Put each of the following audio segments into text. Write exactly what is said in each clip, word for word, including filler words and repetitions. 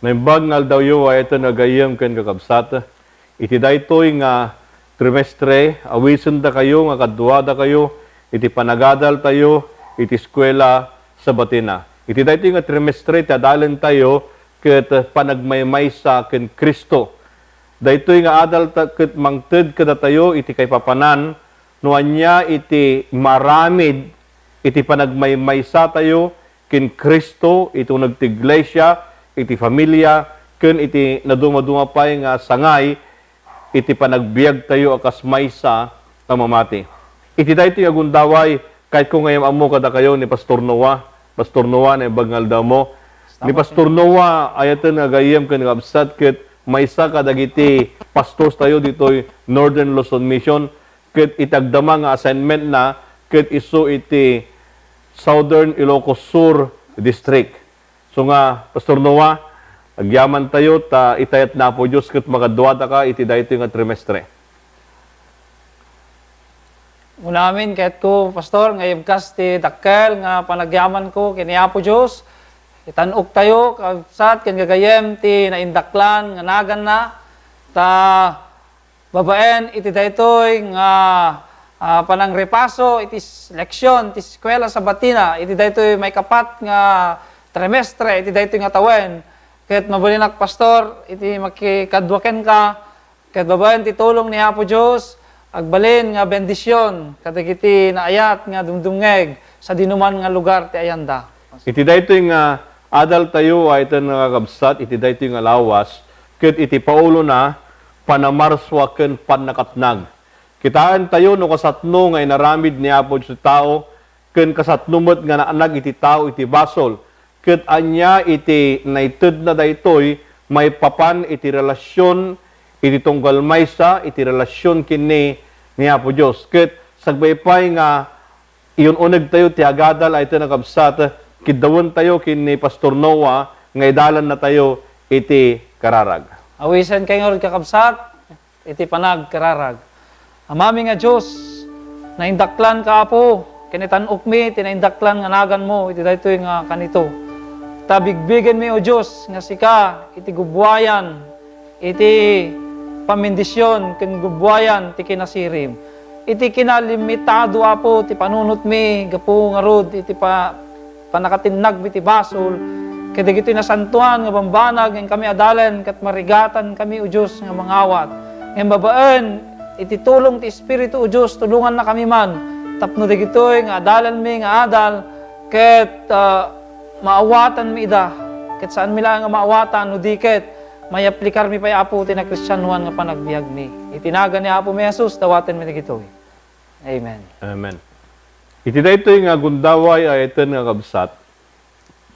Naimbag nga aldawyo, ayaten nga gayyem ken kakabsat. Iti daytoy nga trimestre, awisendakayo nga kaduadakayo iti panagadaltayo iti eskuela sabatina. Iti daytoy nga trimestre, ti adalentayo ket panagmaymaysa ken Cristo. Daytoy nga adal ta-, ket mangted kadatayo iti kaipapanan no ania iti maaramid iti panagmaymaysatayo ken Cristo iti uneg ti iglesia, iti familia, ken iti nadumaduma pay nga sangay iti panagbiagtayo a kas maysa a mamati. Iti daytoy nga gundaway, kayatko nga iam-ammo kadakayo ni Pastor Noah. Pastor Noah, naimbag nga aldawmo. Ni Pastor Noah, ayaten nga gayyem ken kakabsat ket maysa kadagiti pastors tayo ditoy Northern Luzon Mission, ket iti agdama nga assignment na ket isu iti Southern Ilocos Sur District. So nga, Pastor Noah, agyamantayo ta itayat na Apo Dios ket makaduadaka iti daytoy nga trimestre. Una amin, kayatko, Pastor, nga ibkas ti dakkel nga panagyamanko ken ni Apo Dios. Itan-oktayo, kabsat, ken gagayyem ti naindaklan nga naganna, ta babaen iti daytoy nga, ah, panangrepaso iti s-, leksion ti eskuela sabatina iti daytoy maikapat nga trimestre iti daytoy nga tawen, ket mabalinak, Pastor, iti makikadua kenka, ket babaen ti tulong ni Apo Dios, agbalin nga bendision kadagiti naayat nga dumdumngeg sadinoman nga lugar ti ayanda. Iti daytoy nga adaltayo, ayaten nga kakabsat, iti daytoy nga lawas, ket iti paulona, panamarsua ken pannakatnag. Kitaentayo no kasatno nga inaramid ni Apo Dios ti tao, ken kasatno met nga naanag iti tao iti basol, ket ania iti naitedna daytoy maipapan iti relasion iti tunggal maysa iti relasion ken ni, ni Apo Dios. Ket sagbay pay nga iyun-unegtayo ti agadal, ayaten nga kakabsat, kiddawentayo ken ni Pastor Noah nga idalannatayo iti kararag. Awisenkayo ngarud, kakabsat, iti panagkararag. Amami nga Dios, naindaklanka, Apo, ken itan-okmi ti naindaklan nga naganmo iti daytoy nga kanito. Ta bigbigenmi, O Dios, nga sika iti gubuayan iti pammendision ken gubuayan ti kinasirib. Iti kinalimitado, Apo, ti panunotmi gapu ngarud iti pa-, pannakatinnagmi ti basol, ket dagitoy nasantoan nga bambanag nga inkami adalen ket marigatankami, O Dios, nga mangawat. Ngem babaen iti tulong ti Espiritu, O Dios, tulongannakami man tapno dagitoy nga adalanmi nga adal ket, ah, maawatanmi ida, ket saanmi laeng nga maawatan no di ket mayaplikarmi pay, Apo, ti nakristianoan nga panagbiagmi. Iti nagan ni Apomi Jesus, dawatenmi dagitoy. Amen. Amen. Iti daytoy nga gundaway, ayaten nga kabsat,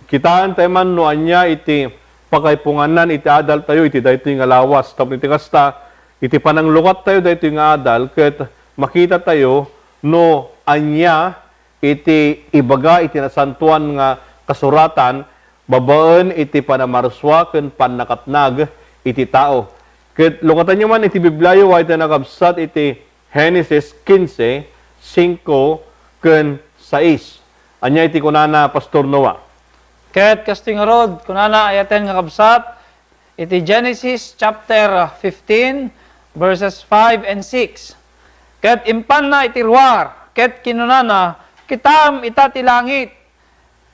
kitaentayo man no ania iti pakaipunganan iti adaltayo iti daytoy nga lawas. Tapno iti kasta, iti pananglukattayo daytoy nga adal, ket makitatayo no ania iti ibaga iti Nasantoan nga Kasuratan babaen iti panamarsua ken pannakatnag iti tao. Ket lukatanyo man iti Bibliayo, ayaten nga kabsat, iti Genesis quince, cinco ken sais. Ania iti kunana, Pastor Noah? Ket kastoy ngarud, kunana, ayaten nga kabsat, iti Genesis chapter fifteen, verses five and six. Ket impanna iti ruar, ket kinunana, "Kitaem ita ti langit,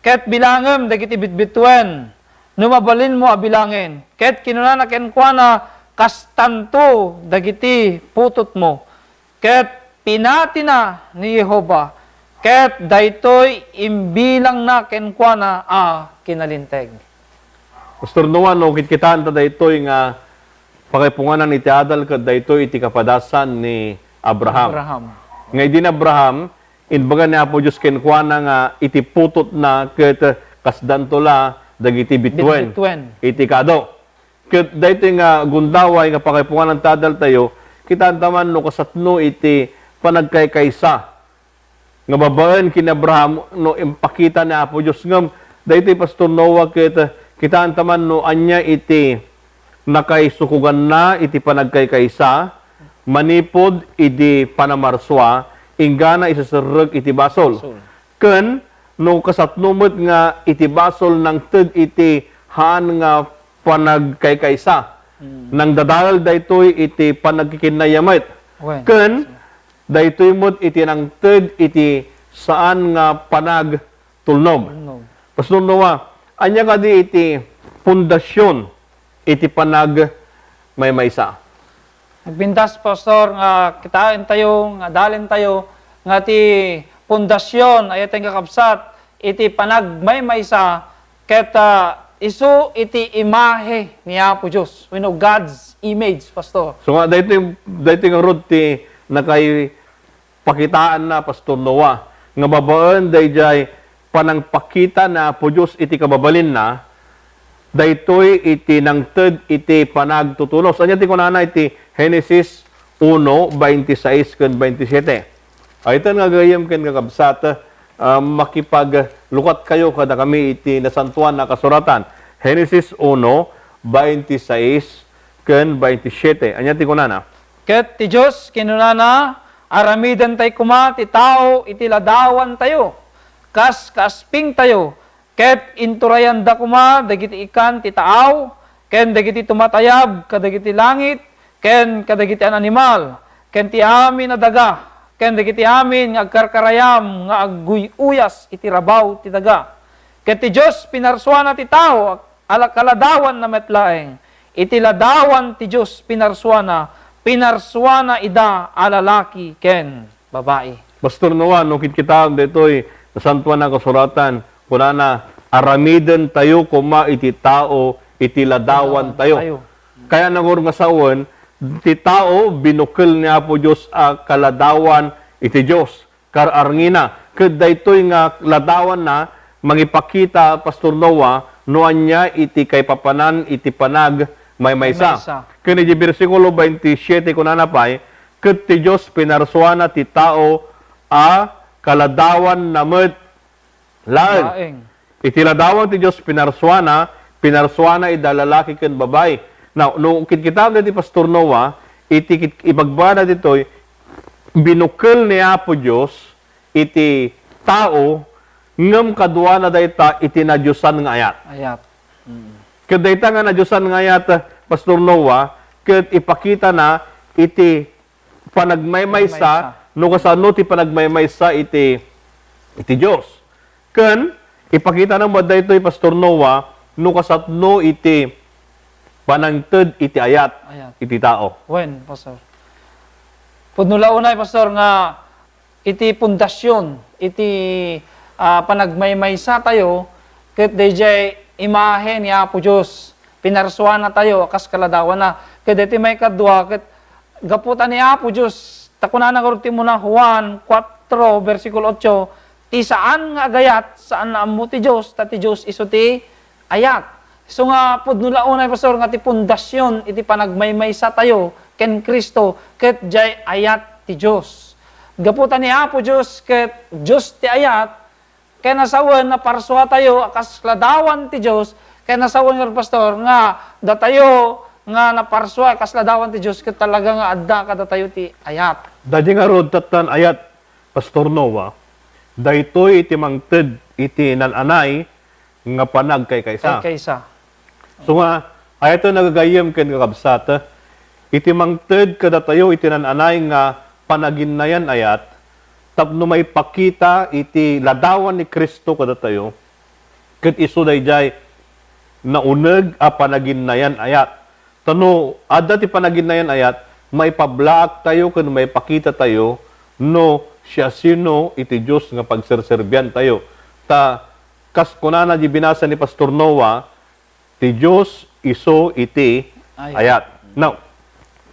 ket bilangem dagiti bitbituen, no mabalinmo a bilangen." Ket kinunana kenkuana, "Kastanto dagiti putotmo." Ket pinatina ni Jehovah, ket daytoy imbilangna kenkuana a kinalinteg. Pastor Noah, no, kitkitaenta daytoy nga pakaipunganan iti adal ket daytoy iti kapadasan ni Abraham. Abraham. Nga idi ni Abraham, imbaga ni Apo Dios kenkuana nga iti putotna ket kasdanto la dagiti bituen Bitbituen. Iti kado. Ket daytoy nga gundaway nga pakaipunganan ti adaltayo, kitaenta man no kasatno iti panagkaykaysa nga babaen ken ni Abraham no impakita ni Apo Dios. Ngem daytoy, Pastor Noah, ket kitaenta man no ania iti nakaisukoganna iti panagkaykaysa manipud idi panamarsua, inggana iseserrek iti basol. Basol. Ken no kasatno met nga iti basol nangted iti haan nga panagkaykaysa. Mm. Nangdadael daytoy iti panagkikinnayamet. Wen. Ken daytoy met iti nangted iti saan nga panagtulnog. Tulnog. Pastor Noah, ania kadi iti pundasion iti panagmaymaysa? Nagpintas, Pastor, nga kitaentayo, nga adalentayo, nga ti pundasion, ayaten kakabsat, iti panagmaymaysa, ket, ah, isu iti imahe ni Apo Dios, wenno God's image, Pastor. So nga, daytoy, daytoy ngarud ti nakay pakitaanna, Pastor Noah, nga babaen daydiay panangpakita ni Apo Dios iti kababalinna, daytoy iti nangted iti panagtutunos. Ania ti kunana iti Genesis uno, twenty-six ken twenty-siete? Ayten nga gagayyem ken kakabsat, ah, makipaglukat kayo kadakami iti Nasantoan a Kasuratan. Genesis uno, twenty-six ken twenty-siete. Ania ti kunana? Ket ti Dios kinunana, "Aramidentay koma ti tao iti ladawantayo, kas kaaspingtayo, ket inturayanda koma dagiti ikkan ti taaw, ken dagiti tumatayab kadagiti langit, ken kadagiti an-animal, ken ti amin a daga, ken dagiti amin nga agkarkarayam nga agguy-uyas iti rabaw ti daga." Ket ti Dios pinarsuana ti tao a la-, kaladawanna met laeng. Iti ladawan ti Dios pinarsuana, pinarsuana ida a lalaki ken babai. Pastor Noah, no kitkitaem daytoy Nasantoan a Kasuratan, kunana, "Aramidentayo koma iti tao iti ladawantayo." Ladawantayo. Kayatna ngarud nga sawen, ti tao, binukkel ni Apo Dios a kaladawan iti Dios. Kar-arngina. Ket daytoy nga ladawanna mangipakita, Pastor Noah, no ania iti kaipapanan iti panagmaymaysa. Maymaysa. Ken iti bersikulo twenty-siete kunana pay, "Ket ti Dios pinarsuana ti tao a kaladawanna met laeng." Laeng. Iti ladawan ti Dios pinarsuana, pinarsuana ida lalaki ken babai. Now, no kitkitaem daytoy, Pastor Noah, iti kit-, ibagbagana ditoy, binukkel ni Apo Dios iti tao, ngem kaduana dayta iti nadiosan nga ayat. Ayat. Mm. Ket dayta nga nadiosan nga ayat, Pastor Noah, ket ipakitana iti panagmaymaysa, Maymaysa. No kasano ti panagmaymaysa iti, iti Dios. Ken ipakitana met daytoy, Pastor Noah, no kasano iti panangted iti ayat, ayat, iti tao. Wen, Pastor. Pudno la unay, Pastor, nga iti pundasion, iti, ah, panagmaymaysa tayo, ket daydiay imahe ni Apo Dios. Pinarsuana tayo a kas kaladawanna. Ket daytoy maikadua, ket gapu ta ni Apo Dios, ta kunana ngarud ti umuna, Juan kuatro, bersikulo otso, "Ti saan nga agayat, saan nga ammo ti Dios, ta ti Dios isu ti ayat." Isu nga pudno la unay, Pastor, nga ti pundasion iti panagmaymaysa tayo ken Cristo, ket diay ayat ti Dios. Gapu ta ni Apo Dios ket Dios ti ayat, kayatna sawen nga parsua tayo a kas ladawan ti Dios, kayatna sawen nga, Pastor, nga datayo nga naparsua a kas ladawan ti Dios ket talaga nga adda kadatayo ti ayat. Daydiay ngarud tattan ayat, Pastor Noah, daytoy iti mangted iti nan-anay nga panagkaykaysa. Kaykaysa. So nga, ayaten nga gagayyem ken kakabsat, iti mangted kadatayo iti nan-anay nga panaginnayan ayat, tapno maipakita iti ladawan ni Cristo kadatayo, ket isu daydiay nauneg a panaginnayan ayat. Ta no adda ti panaginnayan ayat, maipablaak tayo ken maipakita tayo no siasino iti Dios nga pagserserbian tayo. Ta kas kunana di binasa ni Pastor Noah, ti Dios isu iti ayat. Ayat. Now,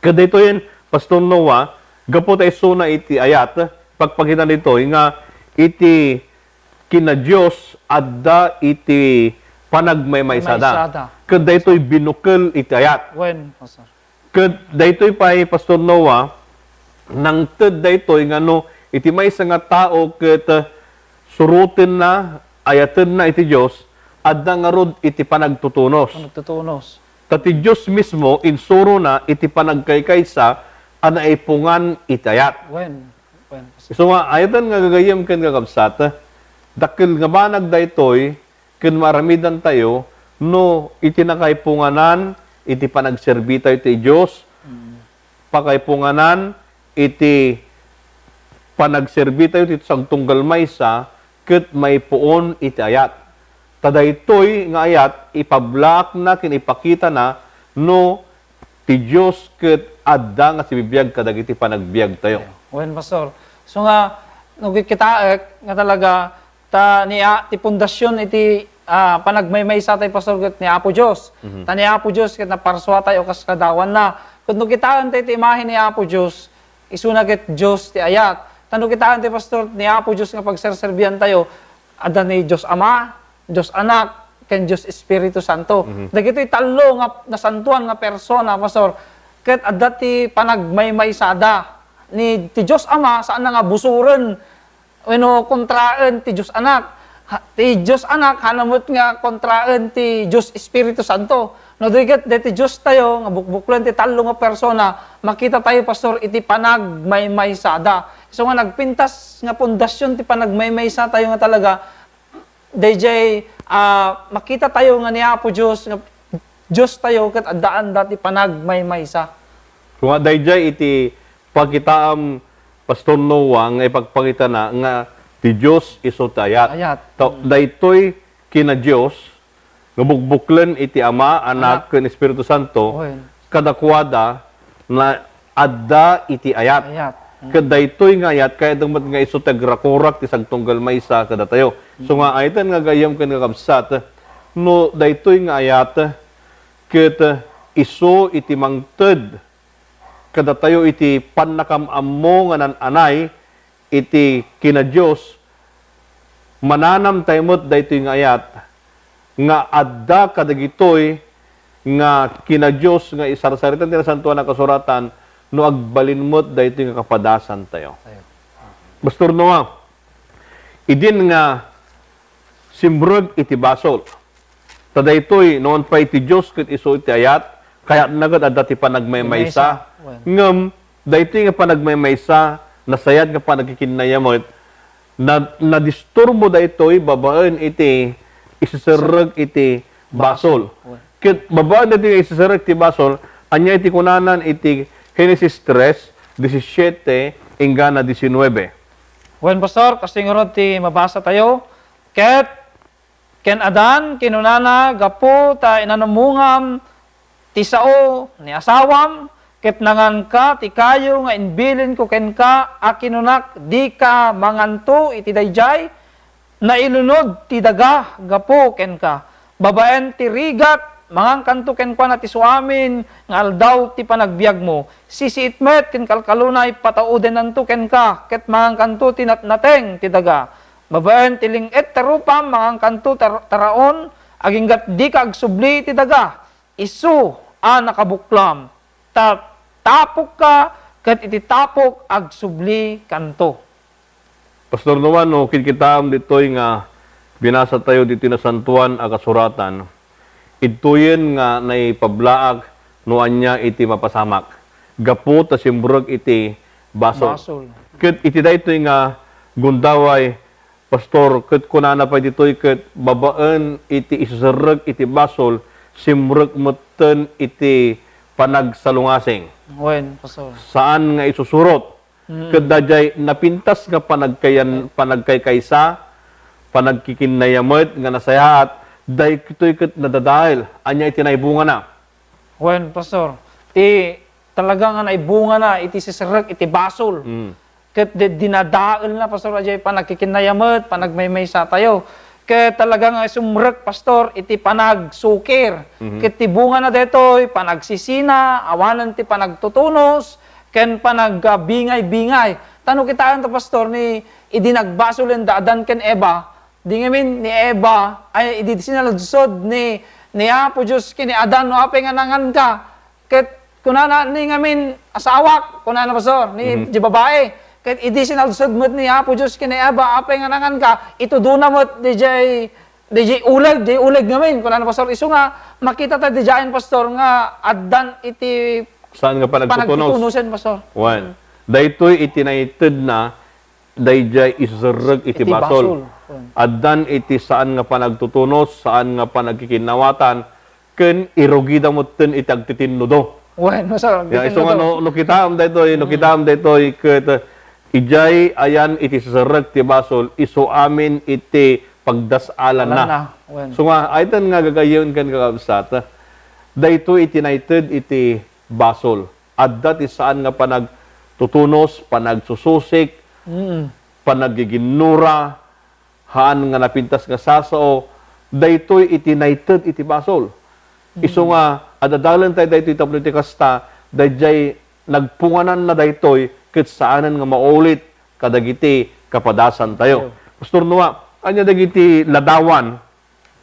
kadaytoyen, Pastor Noah, gapu ta isuna iti ayat, pagpakita ditoy nga iti kina-Dios adda iti panagmaymaysada. Maymaysada. Ket daytoy binukkel iti ayat. Wen, Pastor. Ket daytoy pay, Pastor Noah, nangted daytoy nga no iti maysa nga tao ket, eh, surotenna, ayatenna iti Dios, adda ngarud iti panagtutunos. Panagtutunos. Ta ti Dios mismo insurona iti panagkaykaysa a naipungan iti ayat. Wen, wen. Isu nga, ayaten nga gagayyem ken kakabsat, dakkel nga banag daytoy ken maaramidantayo No iti nakaipunganan iti panagserbitayo ti Dios, pakaipunganan iti panagserbitayo ti agtunggal maysa ket maipuon iti ayat. Ta daytoy nga ayat, ipablaakna ken ipakitana no ti Dios ket adda nga sibibiag kadagiti panagbiagtayo. Wen, Pastor. So nga, no kitaek nga talaga, ta ni a-, ti pundasyon iti, ah, panagmaymaysa tayo, Pastor, ket ni Apo Dios. Mhm. Ta ni Apo Dios ket naparsua tayo kas kadawanna. Ket no kitaen tayo ti imahe ni Apo Dios, isuna ket Dios ti ayat. Ta no kitaen tayo, Pastor, ni Apo Dios nga pagserserbian tayo, adda ni Dios Ama, Dios Anak, ken Dios Espiritu Santo. Mhm. Dagitoy tallo nga nasantuan nga persona, Pastor, ket adda ti panagmaymaysada. Ni, ti Dios Ama, saan na nga busuren wenno kontraen ti Dios Anak. Ha, ti Dios Anak, haanna met nga kontraen ti Dios Espiritu Santo. No di ket, deti Dios tayo, nga bukbuklen ti tallo nga persona, makita tayo, Pastor, iti panagmaymaysada. So nga nagpintas nga pundasyon ti panagmaymaysa tayo nga talaga, dayjay, ah, makita tayo nga ni Apo Dios, nga Dios tayo, ket addaan dati panagmaymaysa. Kung nga dayjay iti pakitaam, Pastor Noah, nga ipagpakitana nga ti Dios isu ti ayat. Ayat. Ta-, daytoy kina Dios, nga bukbuklen iti Ama, Anak, Anak, ken Espiritu Santo, Oy. Kadakuada, na adda iti ayat. Ayat. Mm. Ket daytoy nga ayat, kayatna met nga isu ti agrakurak ti sagtunggal maysa kadatayo. So nga, ayten nga gayyem ken kakabsat, no daytoy nga ayat, ket isu iti mangted kadatayo iti pannakam-ammo nga nan-anay iti kina Dios, mananamtay met daytoy nga ayat, nga adda kadagitoy nga kina Dios nga isarsarita ti Nasantoan a Kasuratan no agbalin met daytoy nga kapadasantayo. Ayo. Pastor Noah, idin nga simreg iti basol. Ta daytoy, nuan pay ti Dios ket isu iti ayat, kayatna ket adda ti panagmaymaysa. Maymaysa. Wen. Ngem, daytoy nga panagmaymaysa, nasayaat nga panagkikinnayam met, na-, nadisturbo daytoy babaen iti iseserrek iti basol. Basol. Wen. Ket babaen daytoy nga iseserrek ti basol, ania iti kunanan iti Genesis tres, disisiete, inggana disinnuebe? Wen, Pastor, kastoy ngarud ti mabasa tayo. Ket ken Adan, kinunana, gapu ta inanumongam ti sao ni asawam, ket nanganka ti kayo nga imbilinko kenka a kinunak, dika manganto iti daydiay, nailunod ti daga gapu kenka. Babaen ti rigat, mangankanto kenkuana ti suamin nga aldaw ti panagbiagmo. Sisiit met ken kalkalunay, pataudennanto kenka, ket mangankanto ti natnateng ti daga. Babaen ti ling-et ti rupam, mangankanto tar-, taraon, aginggat dika agsubli iti daga, isu a nakabuklam, ta tapokka, ket iti tapok agsublikanto. Pastor Noah, no kitkitaem ditoy nga binasa tayo ditoy Nasantoan a Kasuratan, idtoyen nga naipablaak no ania iti mapasamak gapu ta simrek iti basol. Basol. Ket iti daytoy nga gundaway, Pastor, ket kunana pay ditoy ket babaen iti iserrek iti basol, simrek metten iti panagsalungasing. Wen, Pastor. Saan nga isusurot. Mm. Ket daydiay napintas nga panagkayan-, panagkaykaysa, panagkikinnayamet nga nasayaat, daytoy ket nadadael. Ania iti naibungana? Wen, Pastor. Ti talaga nga naibungana iti siserrek iti basol. Mm. Ket di-, dinadaelna, Pastor, daydiay panagkikinnayamet, panagmaymaysa tayo. Ket talaga nga sumrek, Pastor, iti panagsukir. Mhm. Ket ti bungana daytoy, panagsisina, awanen ti panagtutunos, ken panagabingay-bingay. Ta no kitaen ta, Pastor, ni idi nagbasolen da Adan ken Eva, di ngamin ni Eva, ay, idi sinaludsod ni, ni Apo Dios ken ni Adan, no apay nga nanganka? Ket kunana ni ngamin, "Asawak," kunana, Pastor, ni, mhm, di babae. Ket idi sinaludsod met ni Apo Dios ken ni Eva, "Apay nga nanganka?" Itudona met daydiay, daydiay uleg, daydiay uleg ngamin, kunana, Pastor. Isu nga, makita ta daydiayen, Pastor, nga addan iti saan nga panagtutunos? Panagtutunosen, Pastor. Wen. Mm. Daytoy iti naitedna, daydiay iserrek iti Iti basol. basol. Wen. Addan iti saan nga panagtutunos, saan nga panagkikinnawatan, ken irugida metten iti agtitinnudo. Wen, masarap. Ya, isu nga agtitinnudo. no, no kitaem daytoy, no Mm. kitaem daytoy ket, eh, idiay ayan iti serrek ti basol, isu amin iti pagdas-alanna. Alanna. Wen. So nga, ayten nga gagayyem ken kakabsat, daytoy iti naited iti basol. Adda ti saan nga panagtutunos, panagsususik, Mm. panaggiginnura, haan nga napintas nga sasao, daytoy iti naited iti basol. Mm. Isu nga, adadalen tayo daytoy tapno iti kasta, daydiay nagpungananna daytoy ket saanen nga maulit kadagiti kapadasan tayo. Tayo. Pastor Noah, ania dagiti ladawan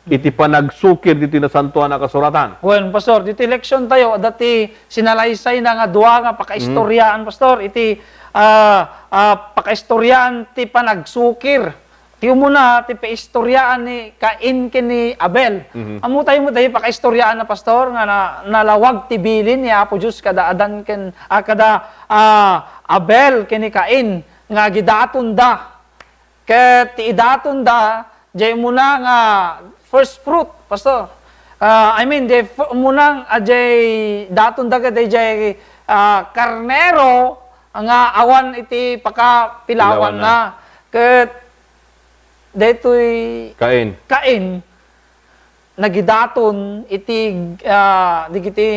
iti panagsukir ditoy Nasantoan a Kasuratan? Wen, Pastor, ditoy leksyon tayo, adda ti sinalaysayna nga dua nga pakaistoriaan, Mm. Pastor, iti, ah, ah, pakaistoriaan ti panagsukir. Ti umuna, ti paistoriaan ni Cain ken ni Abel. Mhm. Ammo tayo met daytoy pakaistoriaan na, Pastor, nga na-, nalawag ti bilin ni Apo Dios kada Adan ken, ah, kada, ah, Abel ken ni Cain nga gidatonda. Ket ti idatonda, jay umuna nga first fruit, Pastor. Ah, I mean, jay fir-, umuna, ah, jay datonda ket jay, ah, karnero nga awan iti pakapilawanna. Pilawanna. Ket daytoy Cain. Cain, nagidaton iti, ah, digiti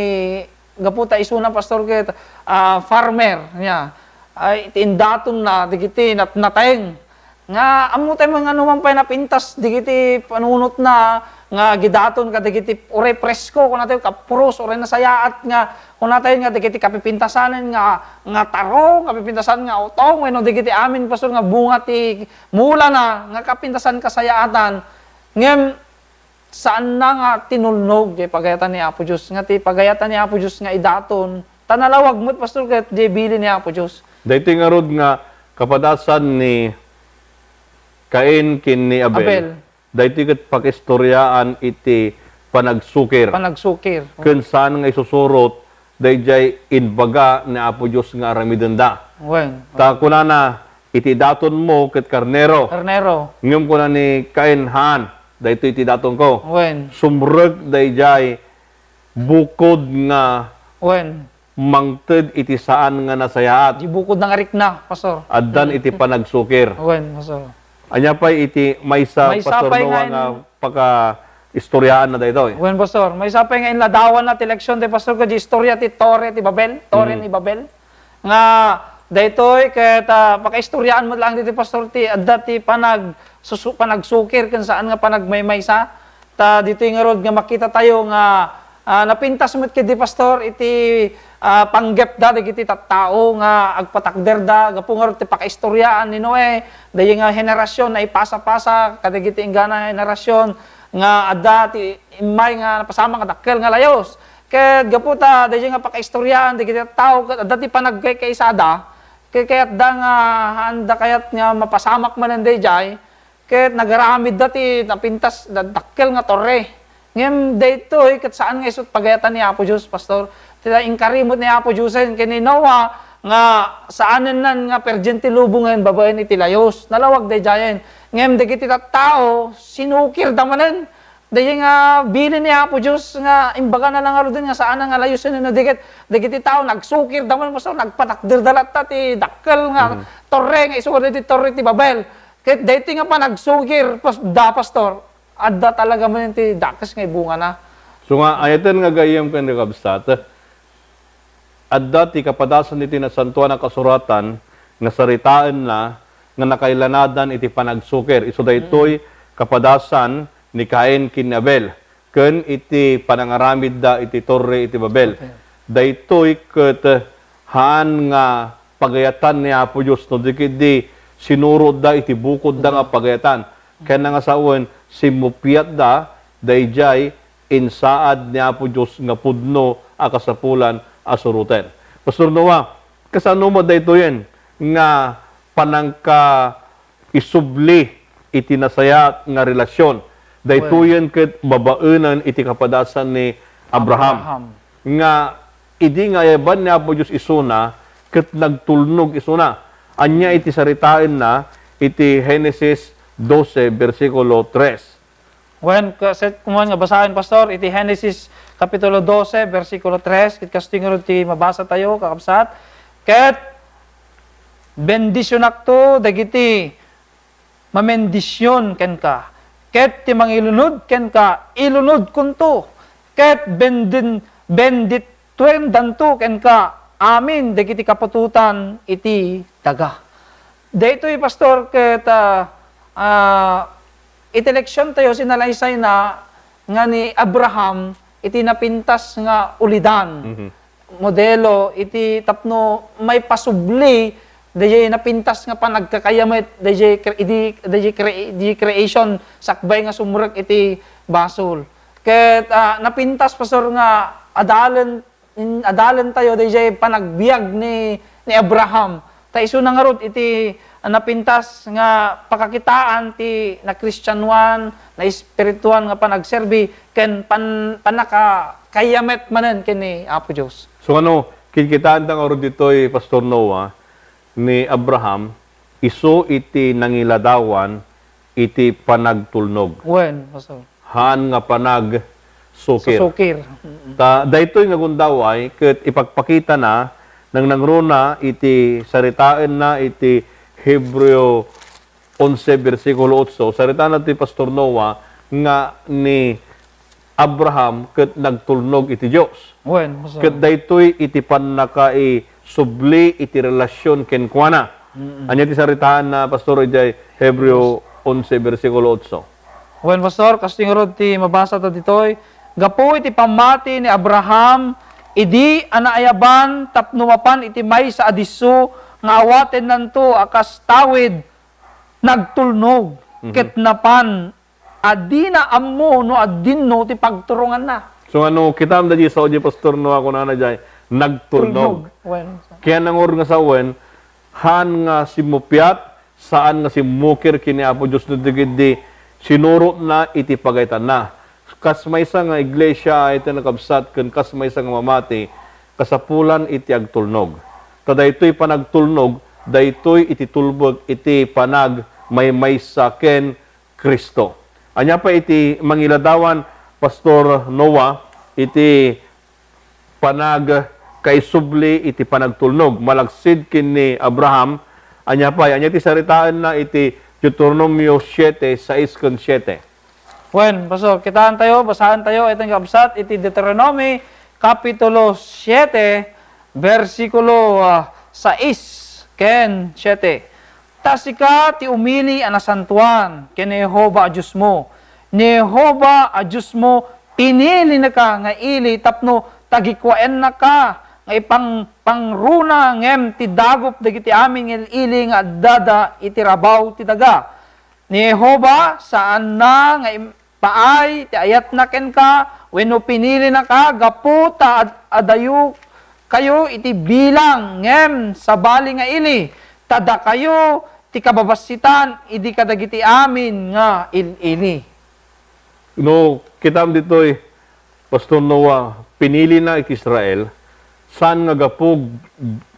gapu ta isuna, Pastor, ket, ah, farmer niya. Ay, iti indatonna digiti nat-, nateng. Nga, ammo tayo nga numan pay napintas digiti panunotna nga gidaton kadagiti uray presko, kuna tayo, kapuros, uray nasayaat nga, kuna tayo nga digiti kapipintasanen nga, nga taro, kapipintasan nga utong, wenno digiti amin, Pastor, nga bunga ti mulana, nga kapintasan kasayaatan. Ngem, saanna nga tinulnog ti pagayatan ni Apo Dios, nga ti pagayatan ni Apo Dios nga idaton, ta nalawag met, Pastor, ket di bilin ni Apo Dios. Daytoy ngarud nga kapadasan ni Cain ken ni Abel. Abel. Daytoy ket pakistoriaan iti panagsukir. Panagsukir. Ken saan nga isusurot daydiay imbaga ni Apo Dios nga aramidenda. Wen. Ta kunana, "Iti datonmo ket karnero." Karnero. Ngem kuna ni Cain, "Haan, daytoy ti datonko." Wen. Sumrek daydiay bukod nga Wen. mangted iti saan nga nasayaat. Di bukod nga rikna, Pastor. Addan Mm. iti panagsukir. Wen, Pastor. Ania pay iti maysa, Maysa Pastor pay Noah, nga nga in- pakaistoryaanna daytoy? Wen, Pastor. Maysa pay nga inladawanna ti leksyon ti Pastor, ket di istorya ti Torre ti Babel, Torre Mm. ni Babel. Nga daytoy ket, ah, pakaistoryaanmo laeng ditoy, Pastor, ti adda ti panag-, susu-, panagsukir ken saan nga panagmaymaysa. Ta ditoy ngarud nga makita tayo nga, ah, napintas met ketdi, Pastor, iti, ah, panggepda dagiti tattao nga agpatakderda gapu ngarud ti pakaistoryaan ni Noe, daydi nga henerasyon naipasa-pasa kadagiti inggana henerasyon nga adda ti immay nga napasamak nga dakkel nga layus. Ket gapu ta daydi nga pakaistoryaan dagiti tattao ket adda ti panagkaykaysada, ket kayatda nga, haanda kayat nga mapasamak manen daydiay, ket nagaramidda ti napintas da-, dakkel nga torre. Ngem daytoy ket saan nga isu ti pagayatan ni Apo Dios, Pastor. Ti inkarimut ni Apo Diosen ken ni Noah nga saanennan nga perdian ti lubongen babaen iti layus. Nalawag daydiayen. Ngem dagiti tattao, sinukirda manen. Daydiay nga bilin ni Apo Dios nga imbagana la ngaruden nga saan nga layusen no di ket dagiti tao nagsukirda manen, Pastor, nagpatakderda latta ti dakkel nga Mhm. torre nga isu daytoy Torre ti Babel. Ket daytoy nga panagsukir, pas-, da, Pastor, adda talaga manen ti dakes nga ibungana. So nga, ayaten nga gayyem ken kakabsat, adda ti kapadasan iti Nasantoan a Kasuratan nga saritaenna nga nakailanadan iti panagsukir. Isu daytoy Mm. kapadasan ni Cain ken ni Abel. ken iti panangaramidda iti Torre iti Babel. Okay. Daytoy ket haan nga pagayatan ni Apo Dios no di ketdi sinurotda iti bukodda nga pagayatan. Ken nga sawen, simmupiatda daydiay insaad ni Apo Dios nga pudno a kasapulan a suroten. Pastor Noah, kasano met daytoyen nga panangka isubli iti nasayaat nga relasyon. Daytoyen ket babaenen iti kapadasan ni Abraham. Abraham. Nga idi nga ayaban ni Apo Dios isuna, ket nagtulnog isuna. Ania iti saritaenna iti Genesis dose, bersikulo tres? Wen, kaset, kuman nga basaen, Pastor, iti Genesis Kapitulo dose, bersikulo tres, ket kastoy ngarud ti mabasa tayo, kakabsat, ket bendisionakto dagiti mamendision kenka, ket ti mangilunod kenka, ilunodkonto, ket bendin-, bendit-, tuendanto kenka amin dagiti kaputotan iti daga. Daytoy, Pastor, ket, ah, ah, iti leksion tayo, sinalaysayna nga ni Abraham iti napintas nga ulidan. Mhm. Modelo iti tapno maipasubli dayjay napintas nga panagkakayamet dayjay cre-, idi, dayjay cre-, idi creation sakbay nga sumrek iti basol. Ket, ah, napintas, Pastor, nga adalen in-, adalen tayo dayjay panagbiag ni, ni Abraham. Ta isuna ngarud iti napintas nga pakakitaan ti nakristianoan, naespirituan nga panagserbi ken pan-, pannakakayamet manen ken ni Apo Dios. So ano, kinkitaanta ngarud ditoy, Pastor Noah, ni Abraham, isu iti nangiladawan iti panagtulnog. Wen, Pastor. Haan nga panagsukir. Susukir. Mm-mm. Ta daytoy nga gundaway ket ipakpakitana nangnangruna iti saritaenna iti Hebreo onse, bersikulo otso. Saritaenna ti Pastor Noah nga ni Abraham ket nagtulnog iti Dios. Wen, Pastor. Ket daytoy iti pannakaisubli iti relasion kenkuana. Mm-mm. Ania ti saritaenna, Pastor, idiay Hebreo onse, bersikulo otso? Wen, Pastor, kastoy ngarud ti mabasa ta ditoy. Gapu iti pammati ni Abraham, idi a naayaban tapno mapan iti maysa a disso nga awatennanto a kas tawid, nagtulnog, mhm, ket napan a dina ammo no adinno ti pagturonganna. So, ano, kitam da di sa audio, Pastor, no, ako na na jay, nagtulnog. Tulnog. Wen. Kaya nangur nga sawen, han nga simupiat, saan nga simmukir ken ni Apo Dios no di ketdi sinurotna iti pagaytanna. Kas maysa nga iglesia, iti nakabsat, ken kas maysa nga mamati, kasapulan iti agtulnog. Ta daytoy panagtulnog, daytoy iti tulbek iti panagmaymaysa ken Cristo. Ania pay iti mangiladawan, Pastor Noah, iti panagkaisubli iti panagtulnog, malaksid ken ni Abraham? Ania pay? Ania ti saritaenna iti Deuteronomio siete, sais ken siete? Wen, Pastor, kitaan tayo, basaen tayo, iti kabsat, iti Deuteronomy, Kapitulo siete, bersikulo, ah, sais ken siete. Ta sika ti umili a nasantoan ken ni Jehovah a Diosmo. Ni Jehovah a Diosmo, pinilinaka nga ili tapno tagikuaennaka nga ipangpangruna ngem ti dagup dagiti amin nga il-ili nga addada iti rabaw ti daga. Ni Jehovah, saanna nga im-, paay ti ayatna kenka wenno pinilinaka gapu ta ad-, adayokayo iti bilang ngem sabali nga ili, ta dakayo ti kababassitan idi kadagiti amin nga il-ili. No, kitam ditoy, Pastor Noah, pinilina iti Israel, saan nga gapu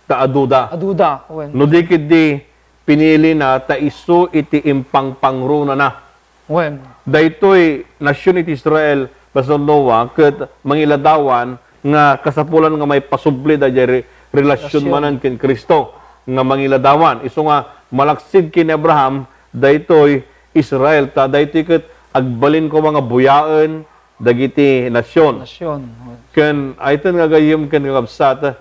ta aduda? Aduda, wen. No di ketdi pinilina ta isu iti impangpangrunana. Wen. Daytoy nasion iti Israel, Pastor Noah, ket mangiladawan nga kasapulan nga maipasubli daydiay re-, relasion Relasion. manen ken Cristo nga mangiladawan. Isu nga malaksid ken ni Abraham, daytoy Israel, ta daytoy ket agbalin koma nga buyaen dagiti nasion. Nasion. Ken ayten nga gayyem ken kakabsat,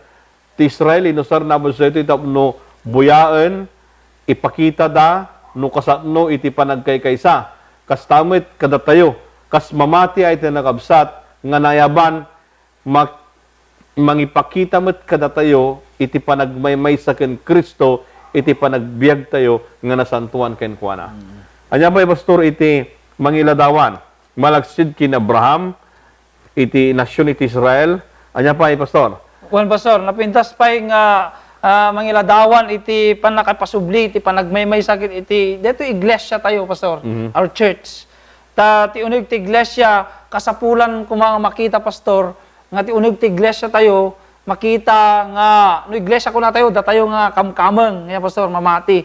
ti Israel, inusarna met daytoy tapno buyaen, ipakitada no kasano iti panagkaykaysa. Kasta met kadatayo, kas mamati ayten nga kakabsat nga nayaban, ma-, mangipakita met kadatayo iti panagmaymaysa ken Cristo iti panagbiagtayo nga nasantoan kenkuana. Mm. Ania pay, Pastor, iti mangiladawan? Malaksid ken Abraham, iti nasion iti Israel. Ania pay, Pastor? Wen, Pastor, napintas pay nga, ah, mangiladawan iti pannakapasubli, iti panagmaymaysa ket iti, daytoy iglesia tayo, Pastor, Mhm. our church. Ta ti uneg ti iglesia, kasapulan koma nga makita, Pastor, nga ti uneg ti iglesia tayo, makita nga no iglesia kunatayo, datayo nga kamkameng, nga Pastor, mamati.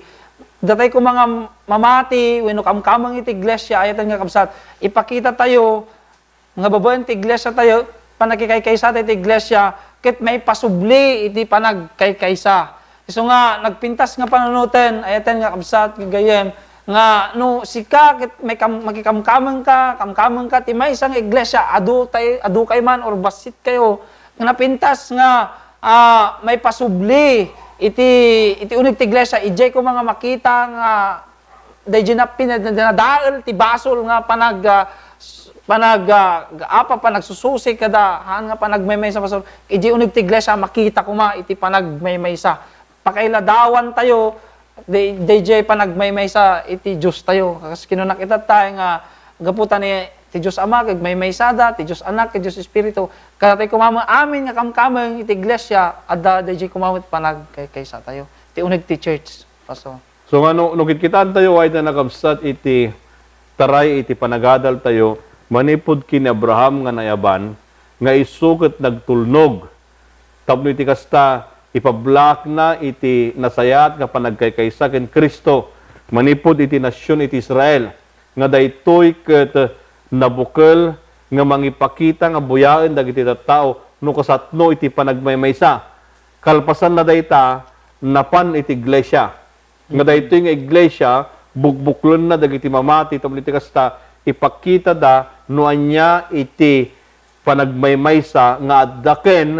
Datay koma nga mamati wenno kamkameng iti iglesia, ayaten nga kabsat, ipakita tayo nga babaen ti iglesia tayo, panagkikaykaysa tayo ti iglesia, ket maipasubli iti panagkaykaysa. Isu nga nagpintas nga panunoten, ayaten nga kabsat, gagayyem, nga no sika ket may kam-, makikamkameng ka, kamkameng ka ti maysa nga iglesia, adu tay, adu kay man or bassit kayo, nga napintas nga, ah, maipasubli iti, iti uneg ti iglesia, idiay koma nga makita nga daydiay na pinad-, nadael ti basol nga panag-, ah, s-, panag-, ah, apa, panagsususi kada, haan nga panagmaymaysa, basol. Idiay uneg ti iglesia, makita koma iti panagmaymaysa. Pakailadawan tayo, day-, daydiay panagmaymaysa iti Dios tayo. Kas kinuna itattay nga gapu ta ni ti Dios Ama, kag maymaysada, ti Dios Anak, ti Dios Espiritu. Kada tayo kumama amin nga kamkameng iti iglesia, adda daydiay kumama panagkaykaysa tayo. Ti uneg ti church, Pastor. So, nga no, no kitkitaan tayo, ay ta nakabsat iti taray iti panagadal tayo, manipud ken ni Abraham nga naayaban, nga isu ket nagtulnog. Tapno iti kasta, ipablakna iti nasayaat nga panagkaykaysa ken Cristo, manipud iti nasion iti Israel, nga daytoy ket nabukel nga mangipakita nga buyaen dagiti tattao no kasatno iti panagmaymaysa. Kalpasanna dayta, napan iti iglesia. Nga daytoy nga iglesia, bukbuklenna dagiti mamati tapno iti kasta, ipakitada no ania iti panagmaymaysa nga adda ken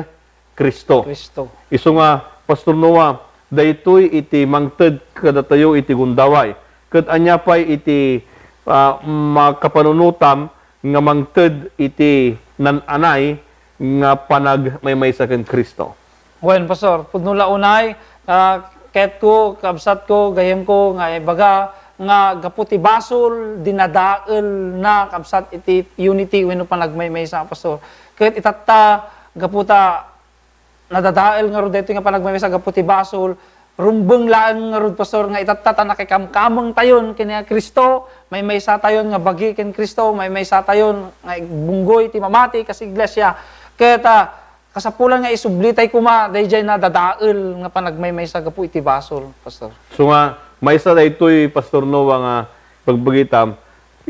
Cristo. Cristo. Isu nga, Pastor Noah, daytoy iti mangted kadatayo iti gundaway. Ket ania pay iti, ah, makapanunotam nga mangted iti nan-anay nga panagmaymaysa ken Cristo? Wen, Pastor, pudno la unay, ah, kayatko, kabsatko, gayyemko, nga ibaga nga gapu ti basol, dinadaelna, kabsat, iti unity wenno panagmaymaysa, Pastor. Ket itatta, gapu ta nadadael ngarud daytoy nga panagmaymaysa gapu ti basol, rumbeng laeng ngarud, Pastor, nga itatta ta nakikamkameng tayon ken ni Cristo, maymaysa tayon nga bagi ken Cristo, maymaysa tayon nga igbunggoy ti mamati kas iglesia. Ket, ah, kasapulan nga isubli tay koma daydiay nadadael nga panagmaymaysa gapu iti basol, Pastor. So nga, maysa daytoy, Pastor Noah, nga pagbagitam,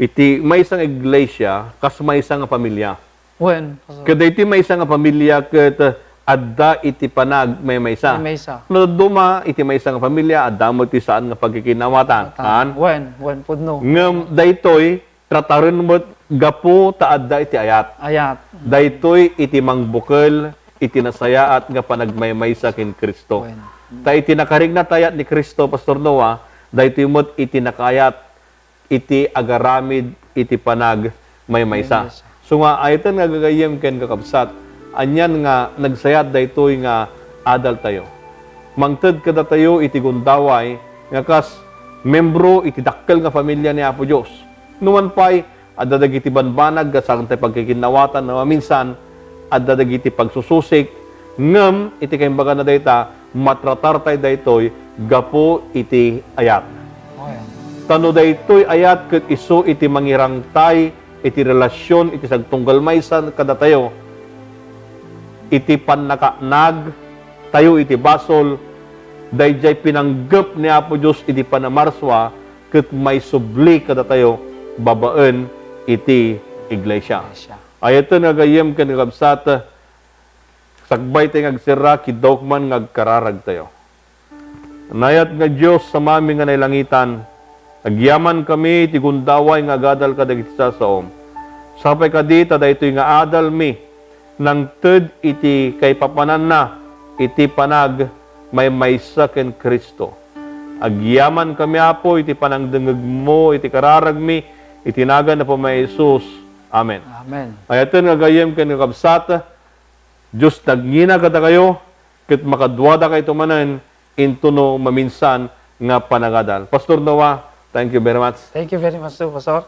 iti maysa nga iglesia, kas maysa nga pamilia. Wen, Pastor. Ket daytoy maysa nga pamilia ket, eh, adda iti panagmaymaysa. Maymaysa. No dadduma iti maysa nga pamilia, adda met ti saan nga pagkikinawatan. Matan. Haan? Wen, wen, pudno. Ngem daytoy, trataren met gapu ta adda iti ayat. Ayat. Daytoy iti mangbukel iti nasayaat nga panagmaymaysa ken Cristo. Wen. Ta iti nakarigna ti ayat ni Cristo, Pastor Noah, daytoy met iti nakaayat iti agaramid iti panagmaymaysa. Maymaysa. So nga, ayaten nga gagayyem ken kakabsat, anian nga nagsayaat daytoy nga adaltayo. Mangted kadatayo iti gundaway nga kas membro iti dakkel nga familia ni Apo Dios. Numan pay, adda dagiti banbanag nga saantayo pagkikinnawatan nga maminsan, adda dagiti pagsususik, ngem iti kaimbagana dayta, matratartay daytoy gapu iti ayat. Oh, yeah. Ta no daytoy ayat ket isu iti mangirangtay iti relasion iti sagtunggal maysa kadatayo, iti pannakaanag tayo iti basol, daydiay pinanggep ni Apo Dios iti panamarsua ket maisubli kadatayo babaen iti iglesia. Iglesia. Ayaten nga gayyem ken kakabsat, sagbay tay nga agsirra, kiddaw man nga agkararagtayo. Naayat nga Dios, Amami nga nailangitan, agyamankami iti gundaway nga agadal kadagiti sasaom. Sapay kadi ta daytoy nga adalmi nangted iti kaipapananna iti panagmaymaysa ken Cristo. Agyamankami, Apo, iti panangdengngegmo iti kararagmi, iti nagan ni Apo Jesus. Amen. Amen. Ayaten nga gayyem ken kakabsat, Dios nagngina kadakayo, ket makaduadakayto manen intono maminsan nga panagadal. Pastor Noah, thank you very much. Thank you very much too, Pastor.